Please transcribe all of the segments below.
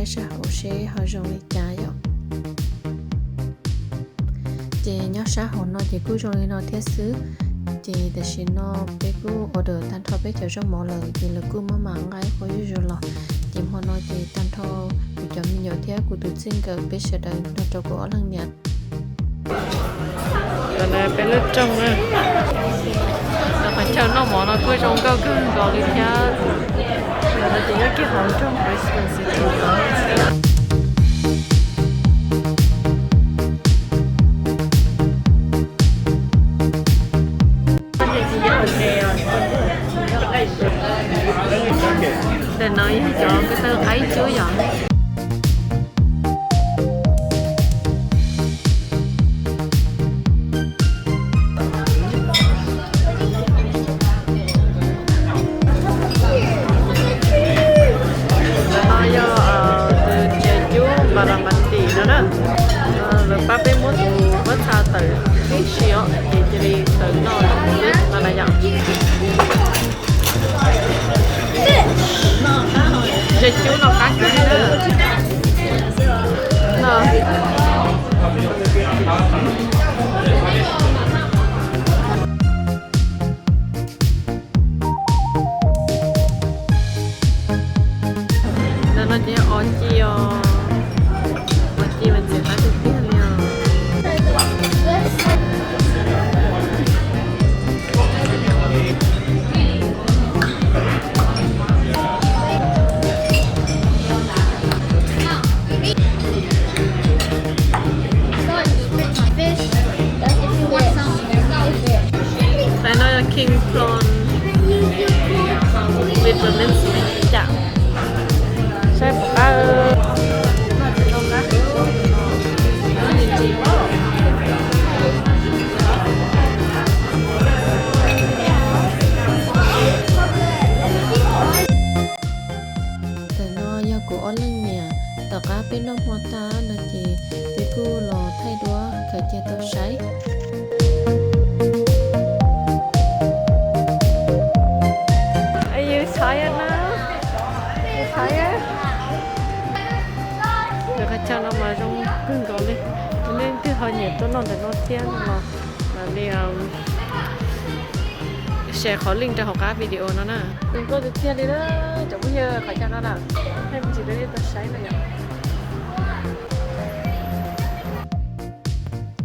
sab hauv seb ho zoo li cas yom. Ces nyob sab hauv no ces kuj zoo li no thiab xwb. Ces tam sim no peb kuj order tag nrho peb cov zaub mov lawm ces lawv kuj muab mam nqa qhov zuj zus los. Ces hmo no ces tag nrho kuv cov me nyuam thiab kuv tus txij nkawm peb sawv daws nrog rau kuv ob leeg niam. Ntawm no peb lub rooj na. Qhov chaw noj mov no kuj zoo nkauj kawg nkaus li thiab. Ntawm no ces nyob kiag hauv nroog Brisbane City no. Ntawm no yog cov ko taw qaib cuab yom. Ntawm no yog tus tsev cub npas las npas tis no na. Lawv pab peb muab tus pob txha tawm tib si os, ces cia li tawm noj no na yom. Tsev cub no qab kawg li na. Ntawm no ces yog os ci os. Os ci mas ntxim qab tiag tiag li os. Ntawm no yog king prawn with the mince meat. Saib puas qab. Ntawm no yog kuv ob leeg niam, tom qab peb noj hmo tag no ces peb kuj los thaij duab khaws cia tau saib. Are you tired now? You tired? Ntawm qhov chaw no mas zoo kawg nkaus li. Leej twg ho nyiam tuaj noj ntawm no thiab no los mam li share qhov link rau hauv qab video no na. Zoo nkauj tiag tiag li na cov phooj ywg, qhov chaw no na. Thaij me ntsis rau nej tau saib na yom.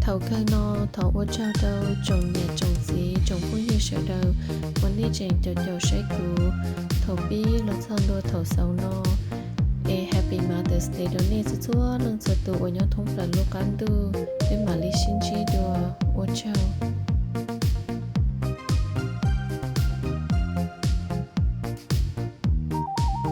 Thaum kawg no thov ua tsaug rau tsoom niam tsoom txiv tsoom phooj ywg sawv daws uas nej tseem caum caum saib kuv thaum pib los txog ntua thaum xaus no. Es Happy Mother's Day rau nej txhua txhua leej txhua tus uas nyob thoob plaws lub qab ntuj. Peb mam li sib ntsib dua. Ua tsaug.